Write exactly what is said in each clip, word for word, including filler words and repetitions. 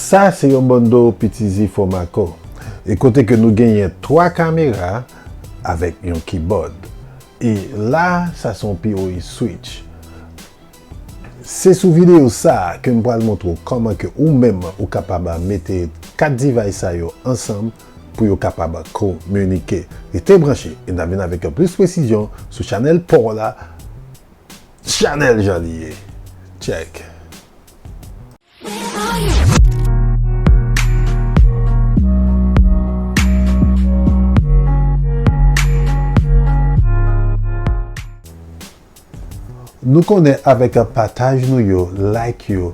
Sa se yon bando P T Z Formaco. E kote ke nou genyen twa kamera avèk yon keyboard. E la, sa se yon P O E switch. Se sou videyo sa a ke m pral montre w kòman ke ou menm ou kapab mete kat device sa yo ansanm pou yo kapab kominike. Rete branche e n a vin avèk plis presizyon sou chanèl pa w la, chanèl jan li ye. Check. Nou konnen avèk pataj nou yo, like yo,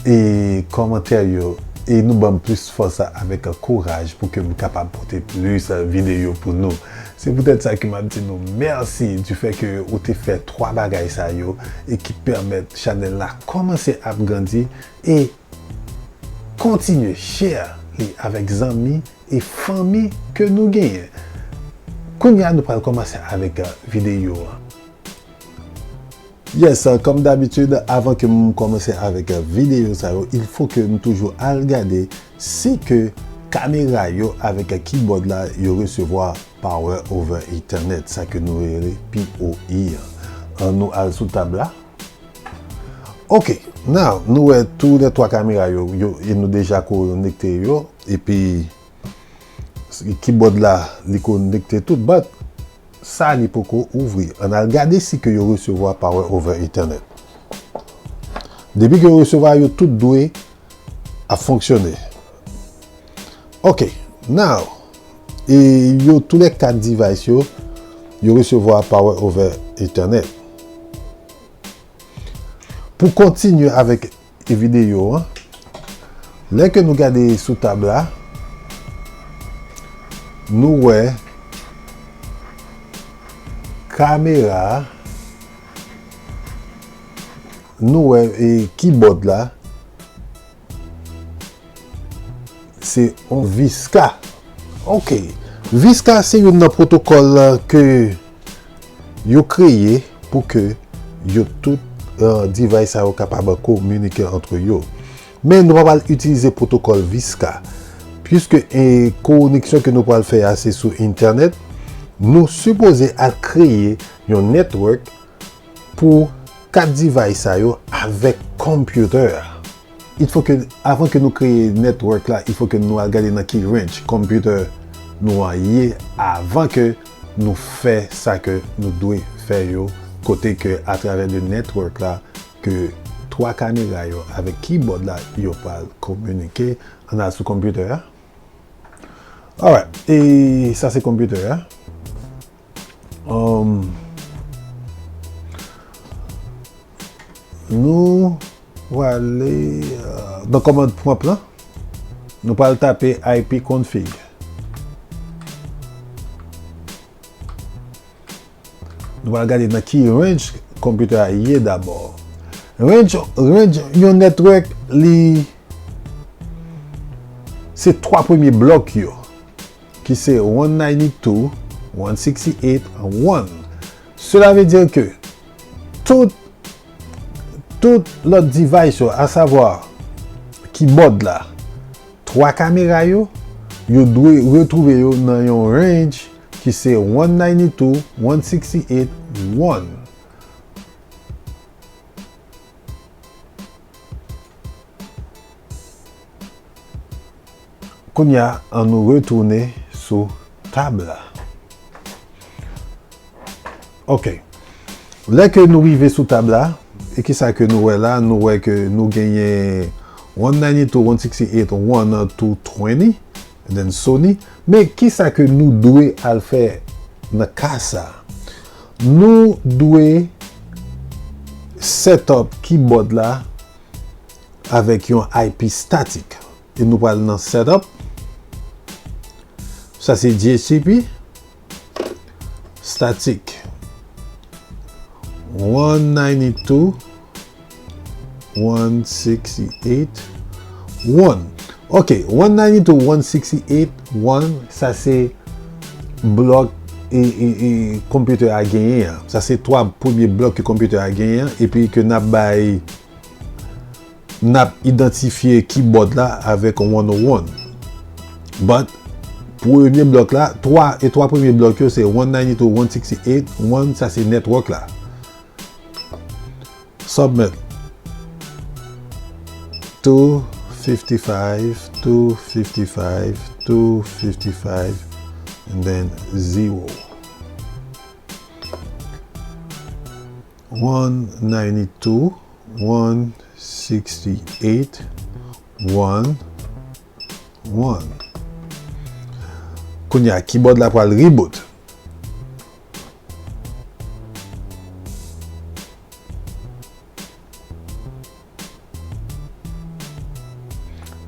e kòmantè yo, e nou ban m plis fòs avèk kouraj pou ke m kapab pote plis videyo pou nou. Se poutèt sa ke m ap di nou mèsi du fait ke ou te fè twa bagay sa yo e ki pèmèt chanèl la kòmanse ap grandi e kontinye share li avèk zanmi e fanmi ke nou genyen. Kounye a, nou pral kòmanse avèk, euh, videyo an. Yes, euh, comme d'habitude, avan ke m kòmanse avèk, euh, videyo sa yo, il faut que m toujou al gade si ke kamera yo avèk, euh, keyboard la, yo resevwa power over ethernet, sa ke nou rele P O E an. An nou al sou tab la. Ok, now, nou wè tou lè twa kamera yo, yo, e nou deja konekte yo, epi keyboard la, li konekte tout, but sa li poko ouvri. Ann al gade si ke yo resevwa power over ethernet. Depi ke yo resevwa, yo tout dwe ap fonksyone. Ok, now, e yo tou lè kat device yo, yo resevwa power over ethernet. Pou kontinye avèk videyo an, lè ke nou gade sou tab la, nou wè kamera, nou wè, e, keyboard la, se yon Visca. Ok. Visca se youn nan pwotokòl ke yo kreye pou ke yo tout, euh, device sa yo kapab kominike antre yo. Men nou pa pral itilize pwotokòl Visca. Piske, eh, koneksyon ke nou pral fè a se sou entènèt, nou sipoze al kreye yon network pou kat device sa yo avèk computer a. Il faut que, avan ke nou kreye network la, il faut que nou al gade nan ki range computer nou an ye avan ke nou fè sa ke nou dwe fè yo, kote ke atravè de network la, ke twa kamera yo avèk keyboard la, yo pral kominike. Ann al sou computer a. Alright, e sa se computer a. Um, nou prale, euh, nan command prompt la. Nou pral tape I P config. Nou pral gade nan ki range computer a ye dabò. Range, range yon network, li se twa premye blòk yo, ki se one ninety-two, one sixty-eight, one. Cela veut dire que tout, tout lòt device yo, à savoir keyboard la, twa kamera yo, yo dwe retwouve yo nan yon range ki se one ninety-two, one sixty-eight, one. Kounye a, ann nou retounen sou tab la. Ok. Lè ke nou rive sou tab la, e kisa ke nou wè la? Nou wè ke nou genyen one ninety-two, one sixty-eight, one, two twenty, and then Sony. Men kisa ke nou dwe al fè nan ka sa? Nou dwe set up keyboard la avèk yon I P static. E nou pral nan setup. Sa se D H C P static. One ninety-two, one sixty-eight, one. Ok, one ninety-two, one sixty-eight, one, sa se blòk e, e, e computer a genyen an. Sa se twa premye blòk ke computer a genyen an, epi ke n ap bay n ap idantifye keyboard la avèk one oh one. But, premye blòk la, twa, e twa premye blòk yo se one ninety-two, one sixty-eight, one, sa se network la. Submit. Two fifty-five, two fifty-five, two fifty-five, and then zero. One ninety-two, one sixty-eight, one, one. Kounye a, keyboard la pral reboot.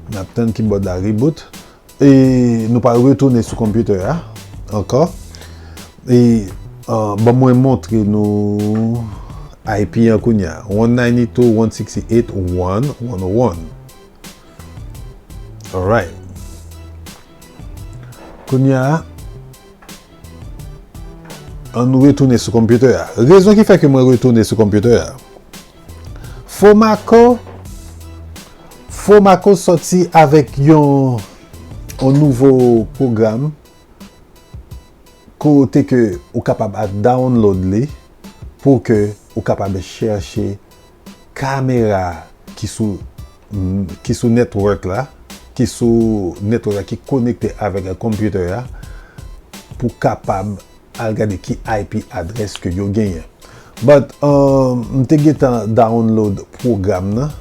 N ap tann keyboard la reboot. E nou pral retounen sou computer a ankò. E, ah, ban mwen montre nou I P an kounye a. One ninety-two, one sixty-eight, one, one oh one. Alright. Kounye a, ann nou retounen sou computer a. Rezon ki fè ke mwen retounen sou computer a. Fomaco, Fomaco sòti avèk yon, yon nouvo pwogram kote ke ou kapab al download li pou ke ou kapab chèche kamera ki sou, ki sou network la, ki sou network la, ki konekte avèk computer a, pou kapab al gade ki I P adrès ke yo genyen. But, um, m te gentan download pwogram nan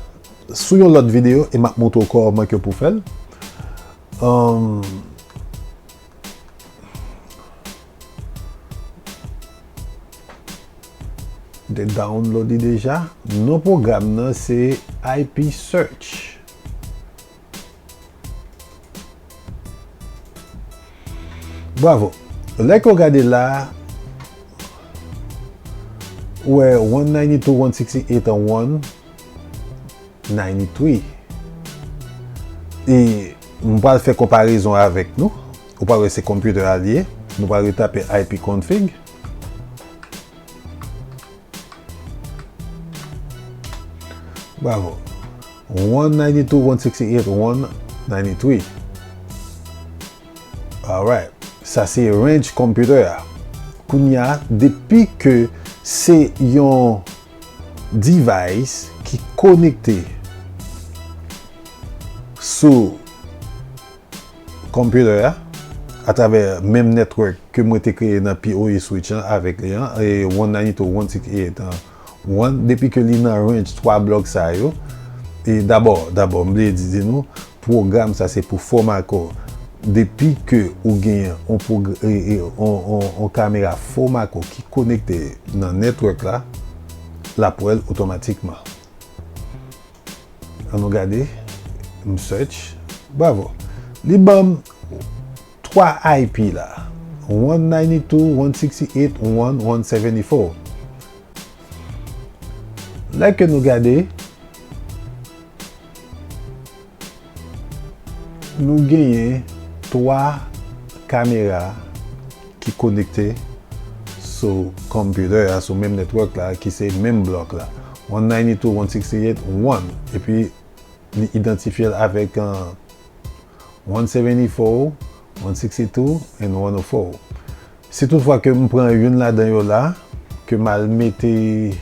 sou yon lòt videyo e m ap montre w kòman ke pou fè l. Um, m te download li deja. Non pwogram nan se I P Search. Bravo. Lè ke w gade la, ou wè one ninety-two, one sixty-eight an one ninety-three. E m pral fè konparezon avèk nou. Ou pral wè se computer a li ye. Nou pral retape I P config. Bravo. One ninety-two, one sixty-eight, one ninety-three. Alright. Sa se range computer a. Kounye a, depi ke se yon device ki konekte sou computer a, atravè menm network ke mwen te kreye nan P O E switch an avèk li an, e one ninety-two, one sixty-eight an, one, depi ke li nan range twa blòk sa yo, e dabò, dabò, m vle di, di nou, pwogram sa se pou Fomaco. Depi ke ou genyen on pwog-, e, e, on, on, on kamera Fomaco ki konekte nan network la, l ap wè l otomatikman. Ann nou gade. M search. Bravo. Li ban m twa I P la. One ninety-two, one sixty-eight, one, one seventy-four. Lè ke nou gade, nou genyen twa kamera ki konekte sou computer a, sou menm network la, ki se menm blòk la. One ninety-two, one sixty-eight, one. Epi, li idantifye l avèk, uh, one seventy-four, one sixty-two, and one oh four. Si toutfwa ke m pran youn ladan yo la, ke m al mete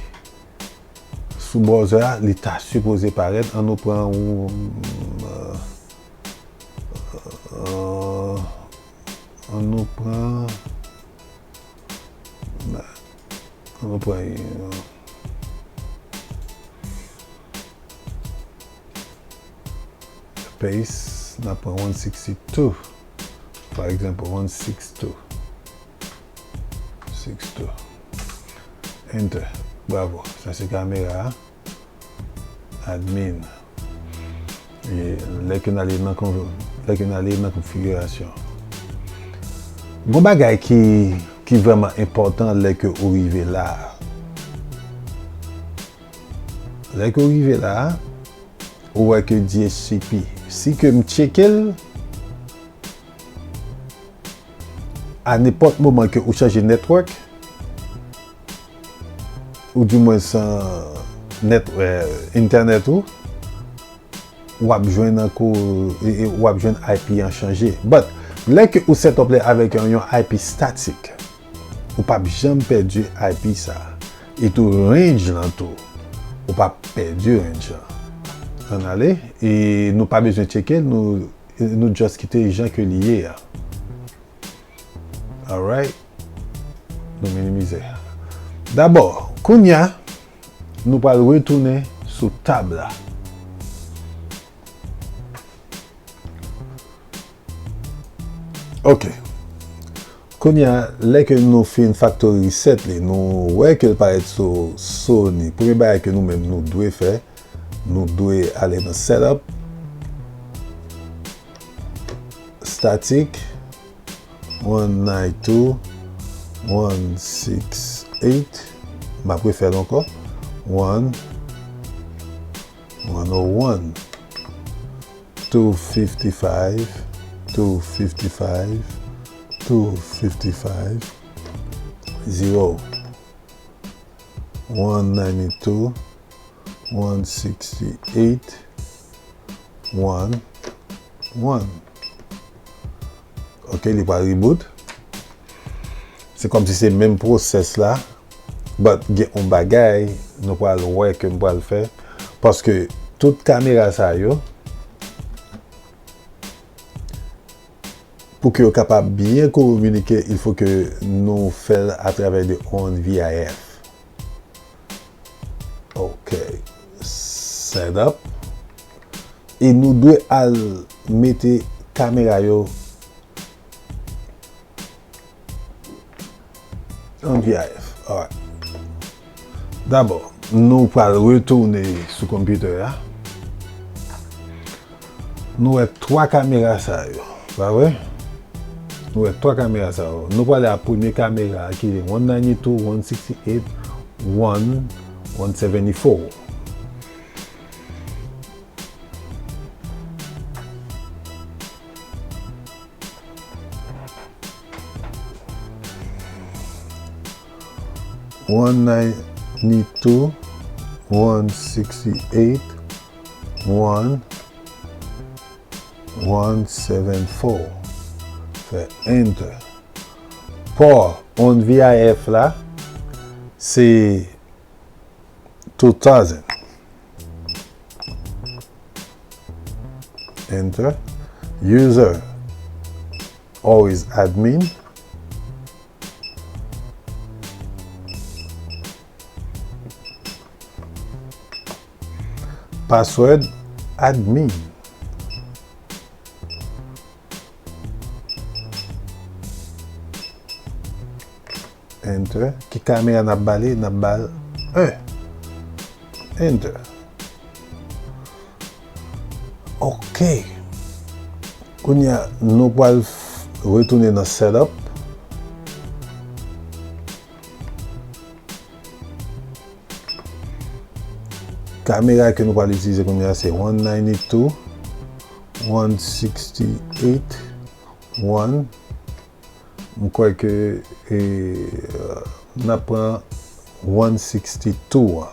sou browser a, li ta sipoze parèt. Ann nou pran yon, euh, euh, ann nou pran, ann nou pran yon, paste, n ap pran one sixty-two. Pa egzanp, one six two. Six two. Enter. Bravo. Sa se kamera a. Admin. E lè ke n ale nan kon-, lè ke n ale nan konfigirasyon. Gon bagay ki, ki vrèman enpòtan lè ke ou rive la a. Lè ke ou rive la a, ou wè ke D H C P. Si ke m tcheke l, a nenpòt moman ke ou chanje network, ou dimwens, euh, net, euh, internet ou, w ap jwenn ankò, e, e, w ap jwenn I P an chanje. But, lè ke ou set up li avèk yon, yon I P statik, ou p ap janm pèdi I P sa. E tou range lan tou, ou p ap pèdi range lan. Ann ale, e nou pa bezwen tcheke l, nou, nou just kite jan ke li ye a. Alright. Nou minimize. Dabò, kounye a, nou pral retounen sou tab la. Ok. Kounye a, lè ke nou fin factory reset li, nou wè ke l parèt sou Sony. Premye bagay ke nou menm nou dwe fè, nou dwe ale nan setup, static, one nine two, one six eight. M ap refè l ankò. One, one oh one, two fifty-five, two fifty-five, two fifty-five, zero, one ninety-two, one sixty-eight, one, one. Ok, li pral reboot. Se kòmsi se menm pwosès la, but gen yon bagay nou pral wè ke m pral fè. Paske tout kamera sa yo, pou ke yo kapab byen kominike, il fo ke nou fè l atravè de yon V I F. Ok. Setup. E nou dwe al mete kamera yo an V I F. Alright. Dabò, nou pral retounen sou konpitè a. Nou wè twa kamera sa yo, pa vre? Nou wè twa kamera sa yo. Nou prale a premye kamera a ki se one ninety-two, one sixty-eight, one, one seventy-four. One ninety-two, one sixty-eight, one, one seven four. Fè enter. Pò on V I F la, se two thousand. Enter. User, always admin. Password, admin. Enter. Ki kamera n ap ba li? N ap ba l un. Enter. Ok. Kounye a, nou pral f-, retounen nan setup. Kamera ke nou pral itilize kounye a se one ninety-two, one sixty-eight, one. M kwè ke, e, n ap pran one sixty-two an.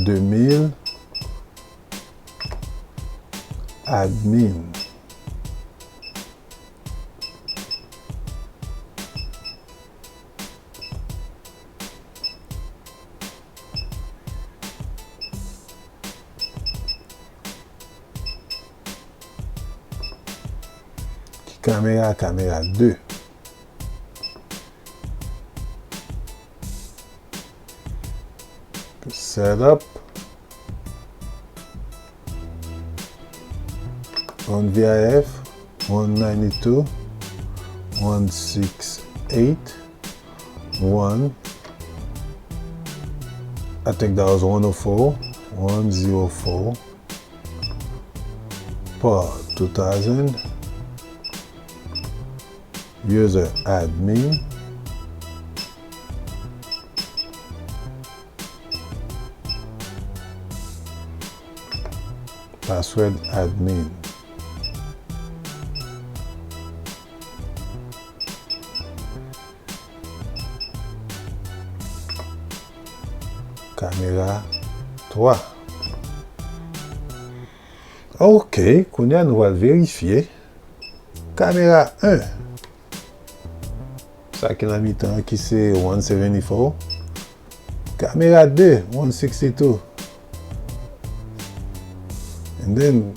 De mil, admin. Ki kamera? Kamera de. Setup. On V I F, one ninety-two, one sixty-eight, one. I think that was one oh four, one zero four. Port two thousand. User admin. Password admin. Kamera twa. Ok, kounye a nou pral verifye. Kamera en. Sa ki nan mitan an ki se one seventy-four. Kamera de, one sixty-two. And then,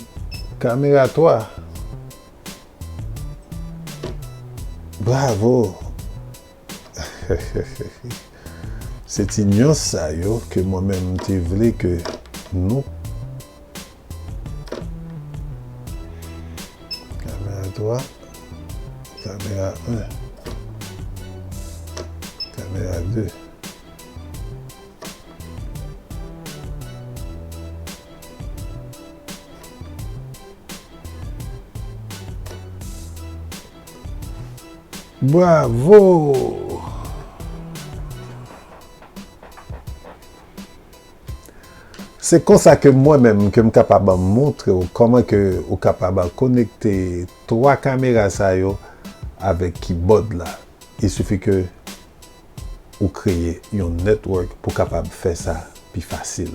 kamera twa. Bravo! Se ti nyans sa yo ke mwen menm m te vle ke nou. Kamera twa, kamera en, kamera de. Bravo! Se konsa ke mwen menm ke m kapab montre w kòman ke ou kapab konekte twa kamera sa yo avèk keyboard la. Il suffit ke ou kreye yon network pou kapab fè sa pi fasil.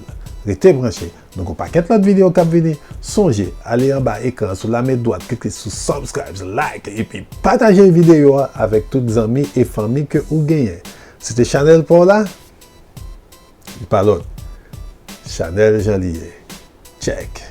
Rete branche, nou gon pakèt lòt videyo k ap vini. Sonje, ale anba ekran sou lamen dwat, klike sou subscribe, like, epi pataje videyo a avèk tout zanmi e fanmi ke ou genyen. Se te chanèl pa w la, li pa lòt. Chanèl Jan Li Ye. Check.